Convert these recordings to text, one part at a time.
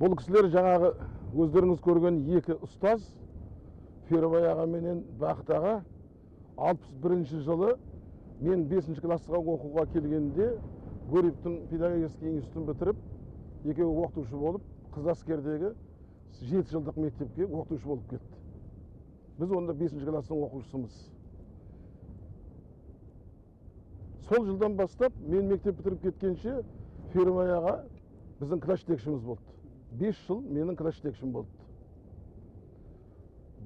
Бұл кісілер жаңағы өздеріңіз көрген екі ұстаз, Фербай аға менен Бақыт аға, 61 жылы мен 5 классқа оқуға келгенде Гурьевтің педагогический институтын бітіріп, екеуі оқытушы болып, Қызыләскердегі 7 жылдық мектепке оқытушы болып кетті. Біз онда 5 класстың оқушысымыз. Сол жылдан бастап мен мектеп бітіріп кеткенше Фербай аға біздің класс жетекшіміз болды. 5 жыл менің класс жетекшім болды.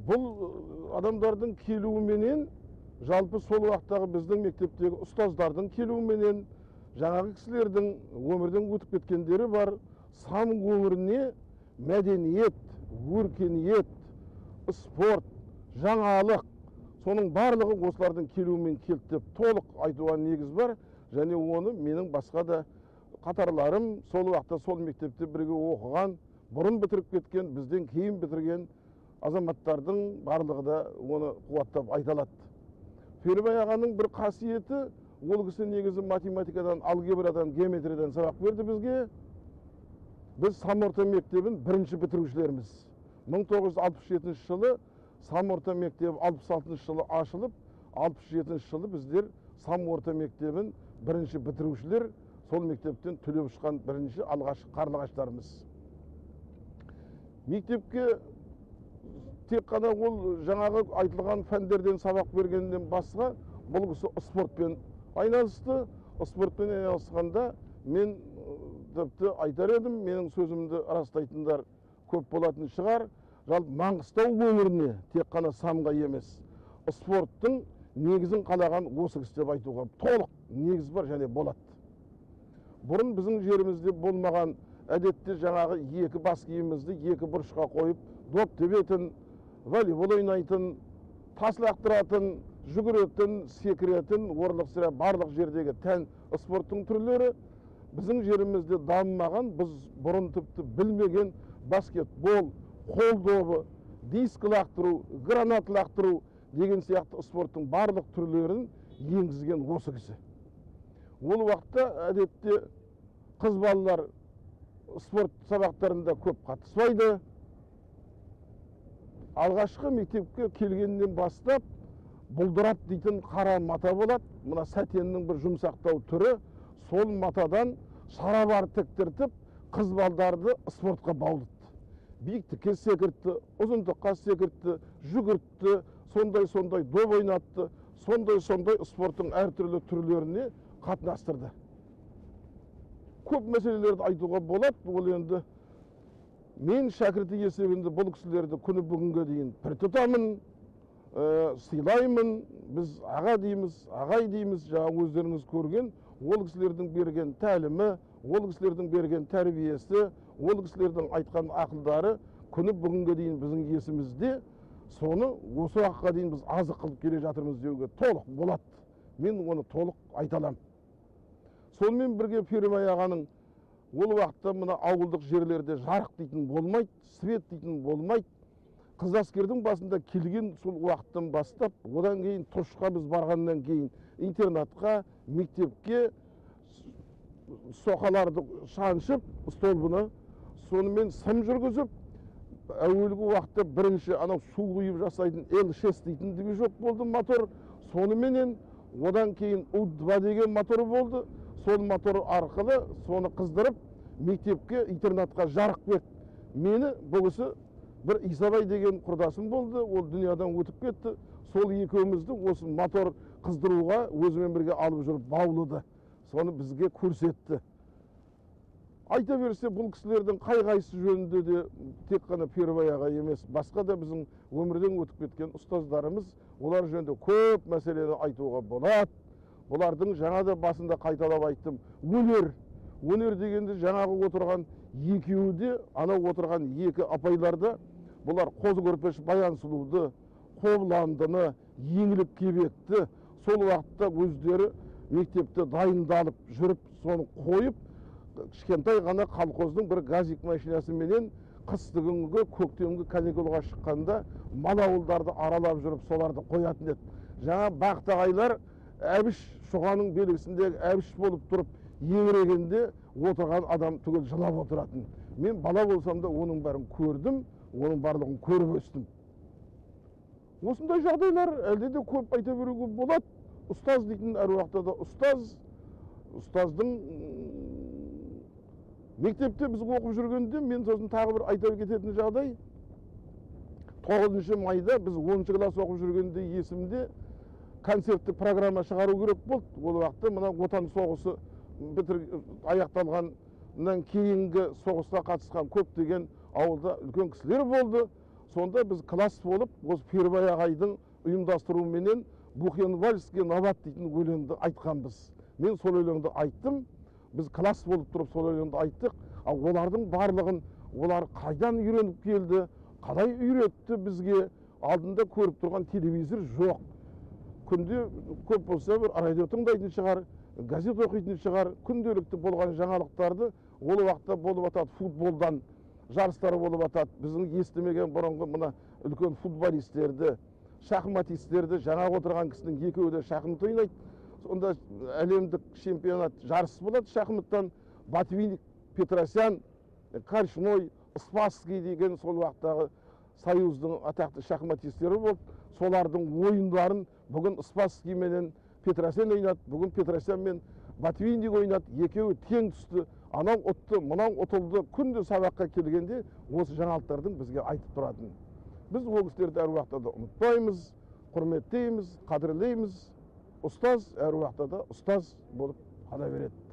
Бұл адамдардың келуіменен, жалпы сол уақыттағы біздің мектептегі ұстаздардың келуіменен, жаңағы кісілердің өмірден өтіп кеткендері бар, Сам өңіріне мәдениет, өркениет, спорт, жаңалық, соның барлығы осылардың келуімен келді деп толық айтуға негіз бар. Және оны менің басқа да қатарларым сол уақытта сол мектепте бірге оқыған, бұрын бітіріп кеткен, бізден кейін бітірген азаматтардың барлығы да оны қуаттап айта алады. Фербай ағаның бір қасиеті, ол кісі негізі математикадан, алгебрадан, геометриядан сабақ берді бізге. Біз Сам орта мектебін бірінші бітірушілеріміз. 1967 жылы Сам орта мектебі 66 жылы ашылып, 67 жылы біздер Сам орта мектебін бірінші бітірушілер, сол мектептен түлеп ұшқан бірінші алғашқы қарлығаштарымыз. Мектепке тек қана ол жаңағы айтылған пәндерден сабақ бергеннен басқа, бұл кісі спортпен айналысты. Спортпен айналысқанда мен тіпті айтар едім, менің сөзімді растайтындар көп болатын шығар. Жалпы Маңғыстау өңіріне тек қана Самға емес, спорттың негізін қалаған осы кісі деп айтуға толық негіз бар және болады. Бұрын біздің жерімізде болмаған әдетте жаңағы екі бас киімімізді екі бұрышқа қойып, доп тебетін, волейбол ойнайтын, тас лақтыратын, жүгіретін, секіретін, орлық сірә барлық жердегі тән спорттың түрлері біздің жерімізде дамымаған, біз бұрын тіпті білмеген баскетбол, қол добы, диск лақтыру, гранат лақтыру деген сияқты спорттың барлық түрлерін енгізген осы кісі. Ол уақытта әдетте қыз балалар спорт сабақтарында көп қатыспайды. Алғашқы мектепке келгеннен бастап бұлдырап дейтін қара мата болады. Мына сәтеннің бір жұмсақтау түрі, сол матадан шарабар тіктіртіп, қыз балдарды спортқа баулытты. Биіктікке секіртті, ұзындыққа секіртті, жүгіртті, сондай-сондай доп ойнатты, сондай-сондай спорттың әртүрлі түрлеріне қатынастырды. Көп мәселелерді айтуға болады. Ол енді мен шәкірті есебінде бұл кісілерді күні бүгінге дейін пір тұтамын, сыйлаймын. Біз аға дейміз, ағай дейміз, жаңа өздеріңіз көрген ол кісілердің берген тәлімі, ол кісілердің берген тәрбиесі, ол кісілердің айтқан ақылдары күні бүгінге дейін біздің есімізде. Соны осы уақытқа дейін біз азық қылып келе жатырмыз деуге толық болады. Мен оны толық айта аламын. Сонымен бірге Фербай ағаның ол уақытта мына ауылдық жерлерде жарық дейтін болмайды, свет дейтін болмайды. Қызыләскердің басында келген сол уақыттан бастап, одан кейін Тұшқа біз барғаннан кейін интернатқа, мектепке соқаларды шаншып, столбыны, сонымен сым жүргізіп, әуелгі уақытта бірінші анау су құйып жасайтын Л6 дейтін движок болды мотор, соныменен одан кейін У2 деген мотор болды. Сол мотор арқылы соны қыздырып, мектепке, интернатқа жарық берді. Мені бұл кісі бір Исабай деген құрдасым болды, ол дүниядан өтіп кетті. Сол екеумізді осы мотор қыздыруға өзімен бірге алып жүріп баулыды. Соны бізге көрсетті. Айта берсе, бұл кісілердің қай-қайсысы жөнінде де тек қана Фербай аға емес, басқа да біздің өмірден өтіп кеткен ұстаздарымыз, олар жөнінде көп мәселені айтуға болады. Бұлардың жаңа да басында қайталап айттым, өнер. Өнер дегенде жаңағы отырған екеуі де, анау отырған екі апайларды, бұлар Қозы Көрпеш Баян Сұлуды, Қобыландыны, Еңлік Кебекті сол уақытта өздері мектепте дайындалып жүріп, соны қойып, кішкентай ғана колхоздың бір газик машинасыменен қысты күнгі, көктемгі каникулға шыққанда мал ауылдарды аралап жүріп соларды қоятын еді. Жаңа Бақыт ағайлар Әбіш Шоғаның белгісіндегі Әбіш болып тұрып еңірегенде отырған адам түгел жылап отыратын. Мен бала болсам да оның бәрін көрдім, оның барлығын көріп өстім. Осындай жағдайлар әлде де көп айта беруге болады. Ұстаз дейтін әр уақытта да ұстаз, ұстаздың мектепте біз оқып жүргенде, мен сосын тағы бір айта кететін жағдай, 9 майда біз 10 класс оқып жүргенде есімде концерттік программа шығару керек болды. Ол уақытта мына Отан соғысы аяқталғаннан кейінгі соғысқа қатысқан көптеген ауылда үлкен кісілер болды. Сонда біз класс болып, осы Пербай ағайдың ұйымдастыруыменен Бухенвальдский набат дейтін өлеңді айтқанбыз. Мен сол өлеңді айттым. Біз класс болып тұрып сол өлеңді айттық. Ал олардың барлығын олар қайдан үйреніп келді, қалай үйретті бізге, алдында көріп тұрған телевизор жоқ. Күнде көп болса бір радио тыңдайтын шығар, газет оқитын шығар, күнделікті болған жаңалықтарды ол уақытта болып атады, футболдан жарыстар болып атады. Біздің естімеген бұрынғы мына үлкен футболистерді, шахматистерді, жаңағы отырған кісінің екеуі де шахмат ойнайды. Сонда әлемдік чемпионат жарыс болады шахматтан. Ботвинник, Петросян, Корчной, Спасский деген сол уақыттағы союздың атақты шахматистері болды. Солардың ойындарын бүгін Спасский менен Петросян ойнады, бүгін Петросян мен Ботвинник ойнады, екеуі тең түсті. Анау ұтты, мынау ұтылды. Күнде сабаққа келгенде осы жаңалықтардың бізге айтып тұратын. Біз ол кісілерді әр уақытта да ұмытпаймыз, құрметтейміз, қадірлейміз. Ұстаз әр уақытта да ұстаз болып қала береді.